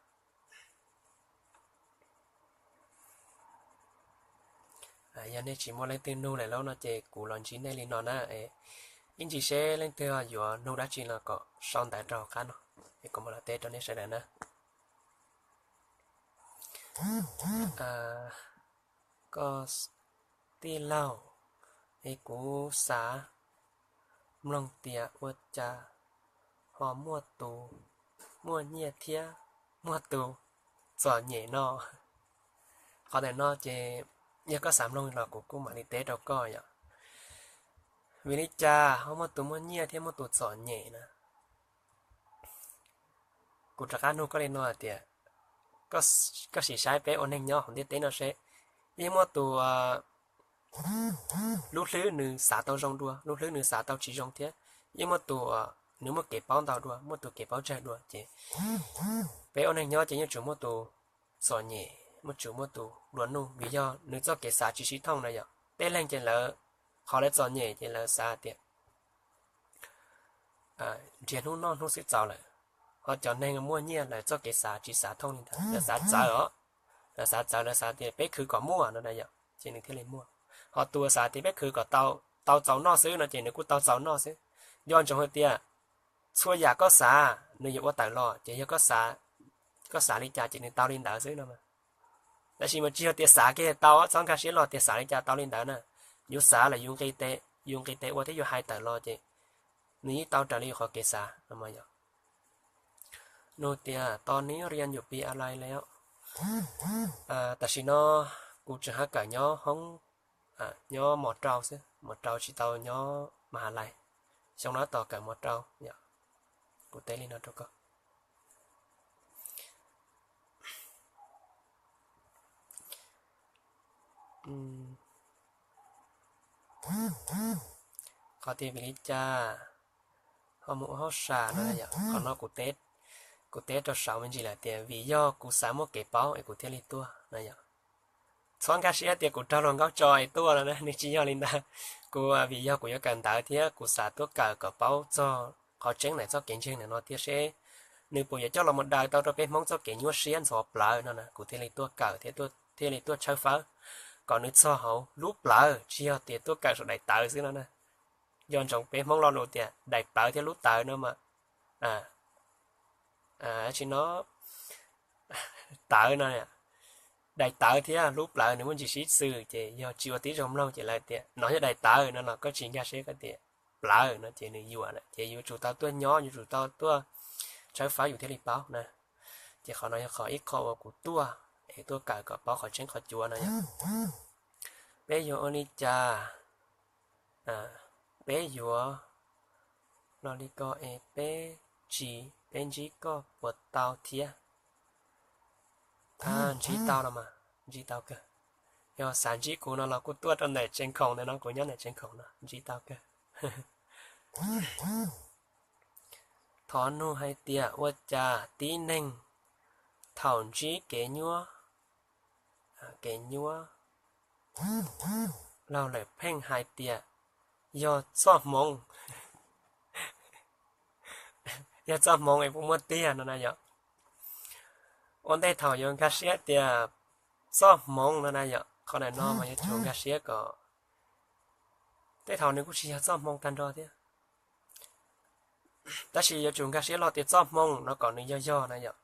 Yog nej tsis muaj leej twg nug lawm lauj no ces kuv los ntsib nej li no na. Ib ntsis seb leej twg yuav nug dab tsi los kom sau ntawv rau hauv qab no es kuv mam los teb rau nej sawv daws na. Koj tij laug, es kuv xav mloog tias ua cas ho muaj tus muaj nyiaj thiab muaj tus txom nyem no. Qhov ntawm no ces yog koj xav mloog los kuv kuj mam li teb rau koj yom. Vim li cas ho muaj tus muaj nyiaj thiab muaj tus txom nyem na? Kuv rov qab nug koj li no hais tias, koj sim saib peb ua neeg nyob hauv ntiaj teb no seb, yeej muaj tus lub hlwb nws xav tau zoo dua, lub hlwb nws xav tau tsis zoo thiab, yeej muaj tus nws muaj kev paub ntau dua, muaj tus kev paub tsawg dua ces peb ua neeg nyob ces yeej tsuas muaj tus txom nyem, muaj tsuas muaj tus nplua nuj vim yog nws txoj kev xav tsis sib thooj na yom. Tej leeg ces lawv, qhov lawv txom nyem ces lawv xav tias nrhiav hnub noj hnub xwb txaus lawm. Ho cov neeg muaj nyiaj lawv txoj kev xav tsis xav thooj li ntawd, lawv xav txawv os, lawv xav txawv, lawv xav tias peb khwv kom muaj no na yom, ces nws thiaj li muaj. Ho tus xav tias peb khwv kom tau txaus noj xwb no ces nws kuj tau txaus noj xwb. Nco ntsoov hais tias txhua yam koj xav nws yuav ua tawm los, ces yog koj xav li cas ces nws tau li ntawd xwb no. Tab sis mas tsis yog tias xav kiag tau, txhob nkag siab los tias xav li cas tau li ntawd na. Yuav xav los yus nqis tes ua thiab yus hais tawm los ces nws yeej tau raws li yus qhov kev xav no mas yom. Nug tias ตอนนี้เรียนอยู่ปีอะไรแล้ว? Tam sim no kuv tseem haj kawm nyob hoob, nyob mos rau xwb, mos rau tsis tau nyob mas ha lais. Xyoo no tab tom kawm mos rau, kuv teb li no rau koj. Qhov tias vim li cas ho mus ua hauj sam no, qhov no kuv teb rau saud me ntsis lawm tias vim yog kuv xav muaj kev paub es kuv thiaj li tuaj na yom. Txhob nkag siab tias kuv raug luag nkauj tso es tuaj no na, nws tsis yog li ntawd. Kuv vim yog kuv yuav kawm ntawv thiab kuv xav tuaj kawm kom paub txog qhov tseeb ntawm txoj kev ntseeg ntawm no thiab seb nws puas yuav coj los mus daws tau rau peb Hmoob txoj kev nyuaj siab ntxhov plawv no na, kuv thiaj li tuaj kawm thiab thiaj li tuaj tshawb fawb kom nws txog hauv lub plawv, tsis yog tias tuaj kawm saum daim tawv xwb no na. Nco ntsoov peb Hmoob lo lus tias daim plawv thiab lub tawv no mas, tsis no, tawv no, daim tawv thiab lub plawv nws muaj ntsis sib xws ces yog tsis ua tib zoo mloog ces lawv tias no yog daim tawv no los koj tsis nkag siab koj tias plawv no ces nws yuam lawm, ces yuav tsum tau tuaj nyob, yuav tsum tau tuaj tshawb fawb yus thiaj li paub na. Ces qhov no yog qhov ib qho uas kuv tuaj es tuaj kawm kom paub qhov tseeb qhov cuav no yom. Peb yuav ua li cas, peb yuav los li ko es peb tsis, peb ntsib koj puas tau thiab? Ntsib tau los mas, ntsib tau kawg. Yog xav ntsib kuv no los kuj tuaj rau ntawm Tseev Khoom ntawm no, kuv nyob ntawm Tseev Khoom no, ntsib tau kawg. Thov nug hais tias ua cas tib neeg Thaum ntsib kev nyuab, kev nyuab, laug lawm pheej hais tias yog txoj hmoov, yog txoj hmoov es puas muaj tiag no na yom. Ua ntej thaum yuav nkag siab tias txoj hmoov no na yom, qhov ntawm no mas yuav tsum nkag siab kom, tej thaum nws kuj tsis yog txoj hmoov tag nrho thiab, tab sis yuav tsum nkag siab los tias txoj hmoov no kom nws yog yog na yom.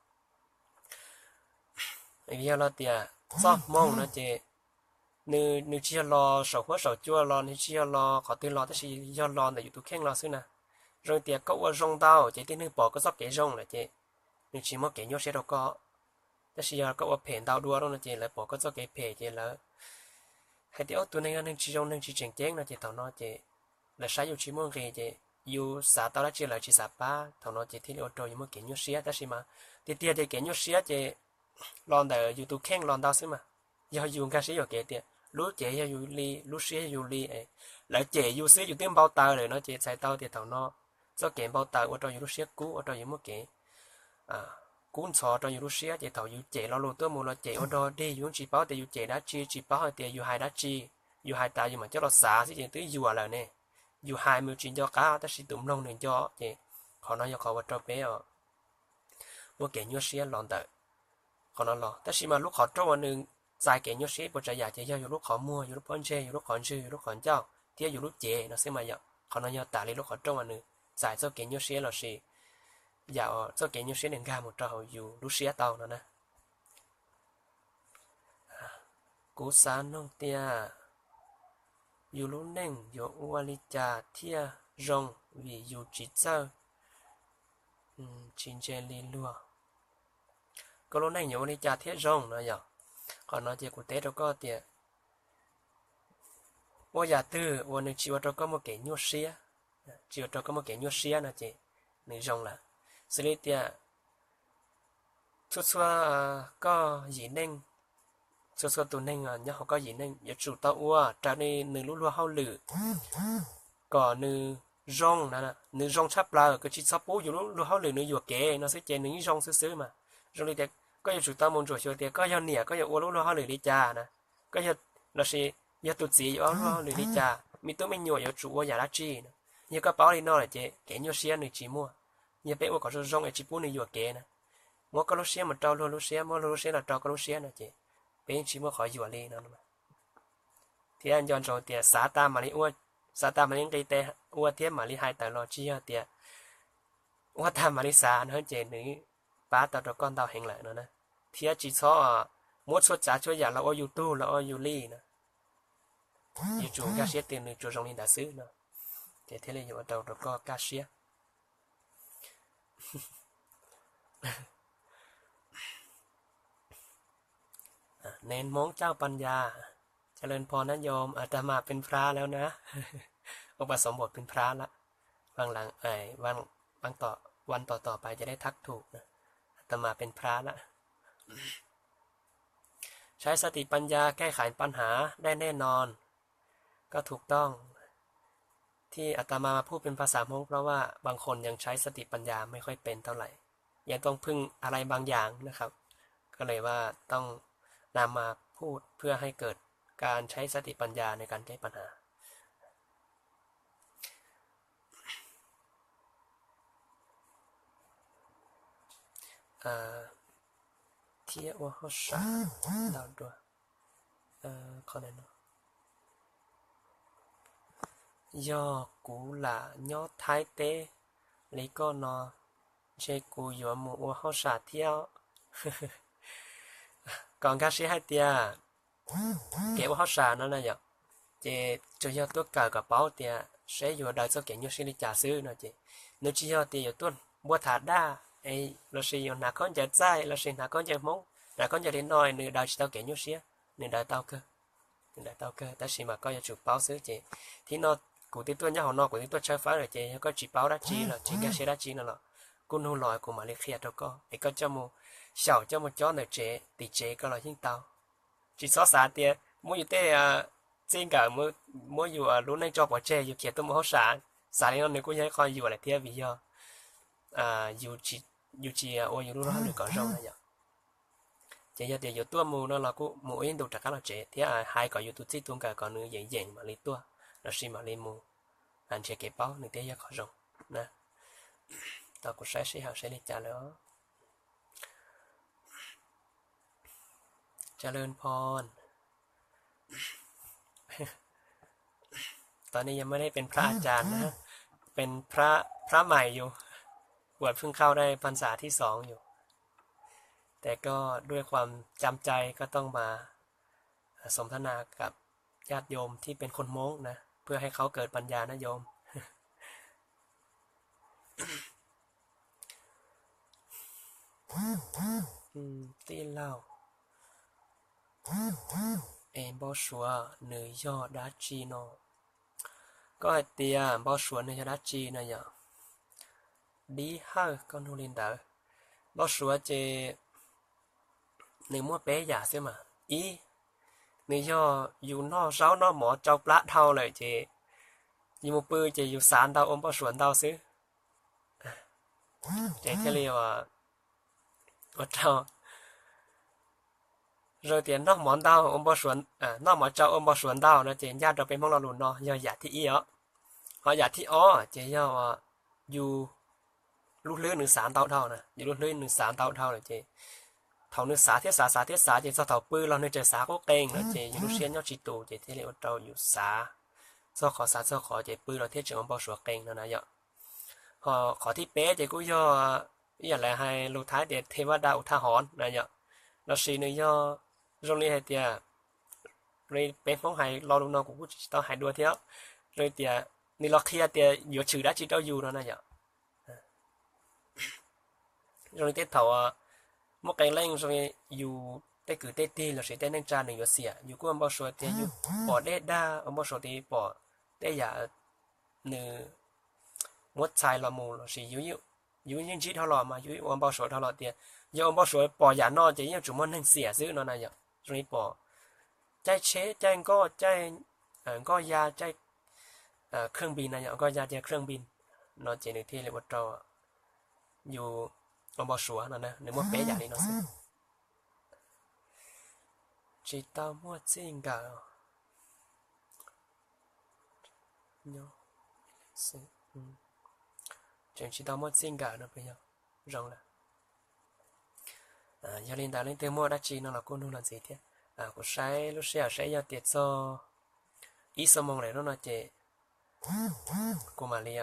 Yog los tias txoj hmoov no ces nws, nws tsis yog los saum huab saum cua los, nws tsis yog los qhov twg los, tab sis yog los ntawm yus tus kheej los xwb na. Zoo tias koj ua zoo ntau ces tib neeg pom koj txoj kev zoo lawm ces nws tsis muaj kev nyuaj siab rau koj. Tab sis yog koj ua phem ntau dua no ces lawv pom koj txoj kev phem ces lawv hais tias tus neeg no neeg tsis zoo, neeg tsis tseem ceeb no ces thaum no ces lawv saib yus tsis muaj nqis ces yus xav tau dab tsi lawv tsis xav pab, thaum no ces thiaj li ua rau yus muaj kev nyuaj siab. Tab sis mas tiag tiag ces kev nyuaj siab ces los ntawm yus tus kheej los ntau xwb mas. Yog yus nkag siab yuam kev tias lub cev yog yus li, lub siab yog yus li, lawv cem yus xwb yus twb npau taws lawm no ces txhais tau tias thaum no txoj kev npau taws ua rau yus lub siab kub, ua rau yus muaj kev kub ntxhov rau yus lub siab ces thaum yus cem lo lus tuaj mus los cem ua dog dig, yus tsis paub tias yus cem dab tsi, tsis paub hais tias yus hais dab tsi. Yus hais tas yus mam coj los xav xwb ces twb yuam lawm ne. Yus hais mas yus tsis nco qab tab sis tus mloog nws nco ces qhov no yog qhov ua rau peb muaj kev nyuaj siab los ntawm qhov no los. Tab sis mas lub qhov rooj uas nws txais kev nyuaj siab ib puas tsav yam ces yog yus lub qhov muag, yus lub pob ntseg, yus lub qhov ntswg, yus lub qhov ncauj thiab yus lub cev no xwb mas yom. Qhov no yog tas li lub qhov rooj uas nws txais txoj kev nyuaj siab lossis yam uas txoj kev nyuaj siab nws nkag mus rau hauv yus lub siab tau no na. Kuv xav nug tias yus lub neej yuav ua li cas thiaj zoo vim yus tsis txawj, tsis ntse li luag. Koj lub neej yuav ua li cas thiaj zoo no yom? Qhov no ces kuv teb rau koj tias ua yam twg uas nws tsis ua rau koj muaj kev nyuaj siab, tsis ua rau koj muaj kev nyuaj siab no ces nws zoo lawm. Xws li tias txhua txhua koj yim neej, txhua txhua tus neeg nyob hauv koj yim neej yuav tsum tau ua raws li nws lub luag hauj lwm kom nws zoo, nws zoo tshaj plaws, koj tsis txhob pub yus lub luag hauj lwm nws yuam kev no xwb ces nws yeej zoo xwb xwb mas. Zoo li tias koj yuav tsum tau mus ntsuam xyuas tias koj yog niam koj yuav ua lub luag hauj lwm li cas na, koj yog, lossis yog tus txiv yuav ua lub luag hauj lwm li cas, me tub me nyuam yuav tsum ua yam dab tsi. Yog koj paub li no lawm ces kev nyuaj siab nws tsis muaj. Yog peb ua kom zoo zoo es tsis pub nws yuam kev na, muab koj lub siab mus rau luag lub siab, muab luag lub siab los rau koj lub siab no ces peb yeej tsis muaj qhov yuam li no. Thiab nco ntsoov tias xav tas mam li ua, xav tas mam li nqis tes ua thiab mam li hais tawm los tsis yog tias ua tag mam li xav no ces nws pab tau rau koj ntau heev lawm no na. Thiab tsis txhob muab txhua tsav txhua yam los ua yus tug los ua yus li no. Yuav tsum nkag siab tias nws tsuas zoo li ntawd xwb no, ces thiaj li yuav ua rau rau koj kaj siab. Neb Hmoob caj pas yas, ca leej pho nab yom, a tas mas pes nphrab lawm na. Ua pas xov npam pes nphrab lawm. Vaj, vaj tom tom pas ces dej thab thum, a tas mas pes nphrab lawm. ใช้สติปัญญาแก้ไขปัญหาได้แน่นอน ก็ถูกต้อง ที่อาตมามาพูดเป็นภาษาฮมงเพราะว่าบางคนยังใช้สติปัญญาไม่ค่อยเป็นเท่าไหร่ ยังต้องพึ่งอะไรบางอย่างนะครับ ก็เลยว่าต้องนำมาพูดเพื่อให้เกิดการใช้สติปัญญาในการแก้ปัญหา thiab ua hauj sam ntau dua. Yog kuv lam nyob Thaib teb li koj no, ntshe kuv yuav mus ua hauj sam thiab. Kom nkag siab hais tias kev ua hauj sam no na yom, ces tsuas yog tuaj kawm kom paub tias seb yuav daws txoj kev nyuaj siab li cas xwb no ces nws tsis yog tias yuav tuaj npuaj thav daj lossis yuav hnav khaub ncaws txaij lossis hnav khaub ncaws Hmoob, hnav khaub ncaws li no nws daws tsis tau kev nyuaj siab, nws daws tau kawg, nws daws tau kawg, tab sis mas koj yuav tsum paub xwb ces. Thib no kuv twb tuaj nyob hauv no kuv twb tuaj tshawb fawb lawm ces yog koj tsis paub dab tsi los tsis nkag siab dab tsi no los kuj nug los kuv mam li qhia rau koj es koj coj mus xyaum coj mus cob ntawm tsev tim tsev koj los yeej tau. Tsis txhob xav tias muab yus tej txij nkawm, muab yus lub neej tso pov tseg yus khiav tuaj mus hauj sam. Xav li no nws kuj yog ib qho yuam lawm thiab vim yog yus tsis ua yus lub luag hauj lwm kom zoo na yom. Ces yog tias yuav tuaj mus no los kuj mus ib ntus rov qab los tsev thiab hais kom yus tus txij tus nkawm kom nws yeem yeem mam li tuaj, los sis mam li mus nrhiav kev paub nws thiaj yog qhov zoo na. Tos kuv saib sij hawm saib li cas lawm. Jalal Pon, ตอนนี้ยังไม่ได้เป็นพระอาจารย์นะ เป็นพระ พระใหม่อยู่ บวชเพิ่งเข้าได้พรรษาที่สองอยู่ แต่ก็ด้วยความจำใจก็ต้องมาสนทนากับญาติโยมที่เป็นคนม้งนะ เพื่อให้เขาเกิดปัญญานะโยม Tij laug, es npau suav nws yog dab tsi no? Koj hais tias npau suav nws yog dab tsi no yom? Dib Hawj, koj nug li ntawd. Npau suav ces nws muaj peb yam xwb mas. Ib, nws yog yus noj zaub noj mov tsau plab dhau lawm ces yus mus pw ces yus xav ntau ua npau suav ntau xwb, ces thiaj li ua rau zoo tias noj mov ntau ua npau suav, noj mov tsau ua npau suav ntau no ces ncaj rau peb Hmoob lo lus no yog yam thib ib os. Ho yam thib ob ces yog yus lub hlwb nws xav ntau dhau na, yus lub hlwb nws xav ntau dhau lawm ces thaum nws xav thiab xav xav thiab xav ces txog thaum pw los nws tseem xav qub qees no ces yus lub siab nyob tsis tus ces thiaj li ua rau yus xav txog qhov xav txog qhov ces pw los thiaj tseem ua npau suav qees no na yom. Ho qhov thib peb ces kuj yog ib yam li hais lus Thaib tias เทวดาอุทาหรณ์ na yom, los sis nws yog zoo li hais tias, li peb Hmoob hais lo lus no kuv kuj tsis tau hais dua thiab, zoo li tias nws los qhia tias yuav tshwm dab tsi rau yus no na yom. Zoo li tej thaum muaj qee leej zoo li yus tej kwv tej tij los sis tej neej tsa nws yuav xiam, yus kuj ua npau suav tias yus pom dej dag, ua npau suav tias pom tej yam nws muab txhais los mus los sis yus yeej ntsib dhau los mas yus ua npau suav dhau los tias yog ua npau suav pom yam no ces yeej yuav tsum muaj neeg xiam xwb no na yom. Zoo li pom caij tsheb, caij nkoj, caij nkoj ya, caij khwj npis na yom, nkoj ya caij khwj npis no ces nws thiaj li ua rau yus ua npau suav no na. Nws muaj peb yam li no xwb. Tsis tau muaj txij nkawm. Tseem tsis tau muaj txij nkawm no puas yog? Zoo lawm. Yog li ntawd leej twg muaj dab tsi no los kuj nug los ntxiv thiab. Kuv saib lub sij hawm saib yog tias txog ib xuab moos lawm no ces kuv mam li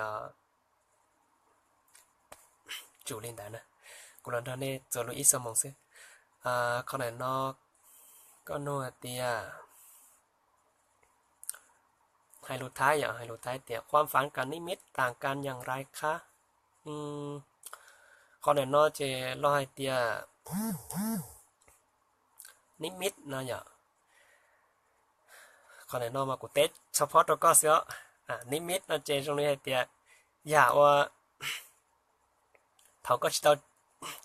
tsum li ntawd na. Kuv los nrog nej txuas lub ib xuab moos xwb. Qhov ntawm no koj nug hais tias, hais lus Thaib yom, hais lus Thaib tias ความฝันกับนิมิตต่างกันอย่างไรคะ? Qhov ntawm no ces los hais tias nib mib no yom. Qhov ntawm no mas kuv teb txhob phob rau koj xwb os. Nib mib no ces zoo li hais tias yam uas thaum koj tsis tau,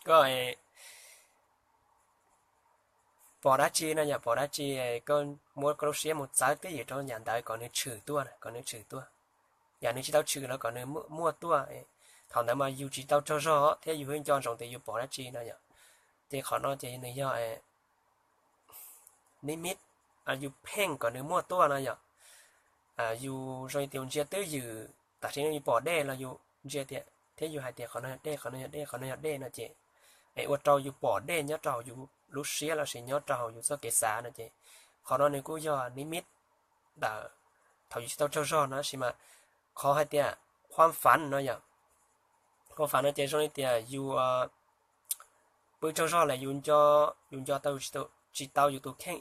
koj pom dab tsi no yom, pom dab tsi koj muab koj lub siab mus txawb twj ywm rau yam ntawd kom nws tshwm tuaj, kom nws tshwm tuaj. Yam nws tsis tau tshwm los kom nws muaj tuaj. Thaum ntawd mas yus tsis tau tsaug zog thiab yus hwj nco ntsoov tias yus pom dab tsi no yom. Ces qhov no ces nws yog nib mib, yus pheej kom nws muaj tuaj no yom. Yus zoo li tias ntsia twj ywm, tam sim no yus pom dej los yus ntsia tias thiab yus hais tias qhov no yog dej, qhov no yog dej, qhov no yog dej no ces es ua rau yus pom dej nyob rau hauv yus lub siab los sis nyob rau hauv yus txoj kev xav no ces qhov no nws kuj yog nib mib ntawm thaum yus tsis tau tsaug zog no tab sis mas qhov hais tias ความฝัน no yom. ความฝัน no ces zoo li tias yus pw tsaug zog lawm yus nco, yus nco tau, tsis tau yus tus kheej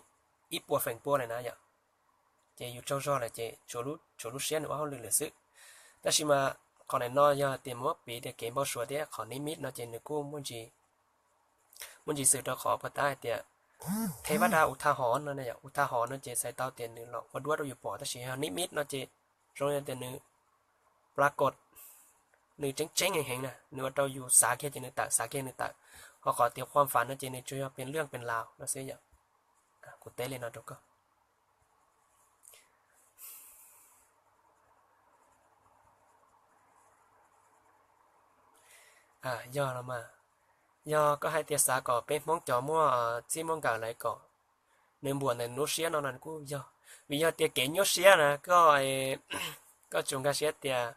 ib puas feem pua lawm na yom. Ces yus tsaug zog lawm ces tsuas lub siab nws ua hauj lwm lawm xwb. Tab sis mas qhov ntawm no yog tias muab piv tias kev npau suav thiab qhov nib mib no ces nws kuj muaj ntsis xws rau qhov puag ta hais tias เทวดาอุทาหรณ์ no, อุทาหรณ์ no ces txhais tau tias nws los ua duab rau yus pom, tab sis yog nib mib no ces zoo li tias nws ปรากฏ, nws tseeb tseeb heev heev na, nws ua rau yus xav kiag ces nws tawm, xav kiag nws tawm. Ho qhov tias ความฝัน no ces nws tsuas yog เป็นเรื่องเป็นราว no xwb yom. Kuv teb li no rau koj. Yog no mas, Yog koj hais tias xav kom peb Hmoob cov muaj txij muaj nkawm lawv kom nws npuam ntawm lub siab no no kuj yog, vim yog tias kev nyuaj siab na, koj, koj tsuas nkag siab tias,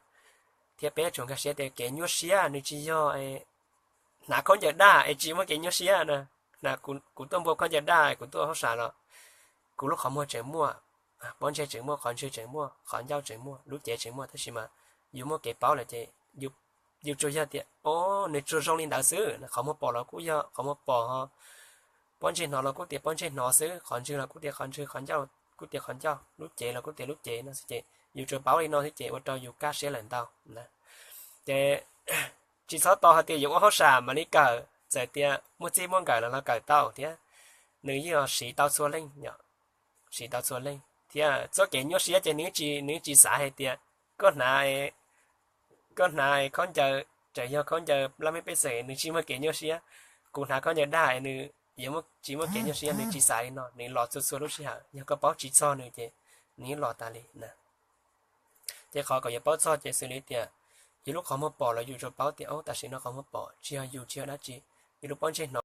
thiab peb tsuas nkag siab tias kev nyuaj siab nws tsis yog hnav khaub ncaws daj es tsis muaj kev nyuaj siab na. Kuv tuaj npua khaub ncaws daj, kuv tuaj hauj sam los kuv lub qhov muag tseem muaj, pob ntseg tseem muaj, qhov ntswg tseem muaj, qhov ncauj tseem muaj, lub cev tseem muaj, tab sis mas yus muaj kev paub lawm ces yus tsuas yog tias, o, nws tsuas zoo li ntawd xwb. Qhov muag pom los kuj yog qhov muag pom, pob ntseg hnov los kuj tias pob ntseg hnov xwb, qhov ntswg los kuj tias qhov ntswg, qhov ncauj kuj tias qhov ncauj, lub cev los kuj tias lub cev no xwb ces yus tsuas paub li no xwb ces ua rau yus kaj siab lawm ntau. Ces tsis txhob tos hais tias yuav ua hauj sam mam li kawm, txawm tias muaj txij muaj nkawm los los kawm tau thiab. Nws yeej siv tau txhua leej, siv tau txhua leej thiab txoj kev nyuaj siab ces nws tsis xav hais tias koj hnav koj hnav khaub ncaws, tseem yog khaub ncaws laj mej pej xeem, nws tsis muaj kev nyuaj siab. Kuv hnav khaub ncaws daj, nws yuav tsis muaj kev nyuaj siab, nws tsis xav li no, nws los txhua txhua lub sij hawm. Yog koj paub tsis txog nws ces nws yeej los tas li na. Ces qhov kom yuav paub txog ces xws li tias yus lub qhov muag pom los yus tsuas paub tias, o, tam sim no qhov muag pom, tsis yog yus, tsis yog dab tsi, yus lub pob ntseg hnov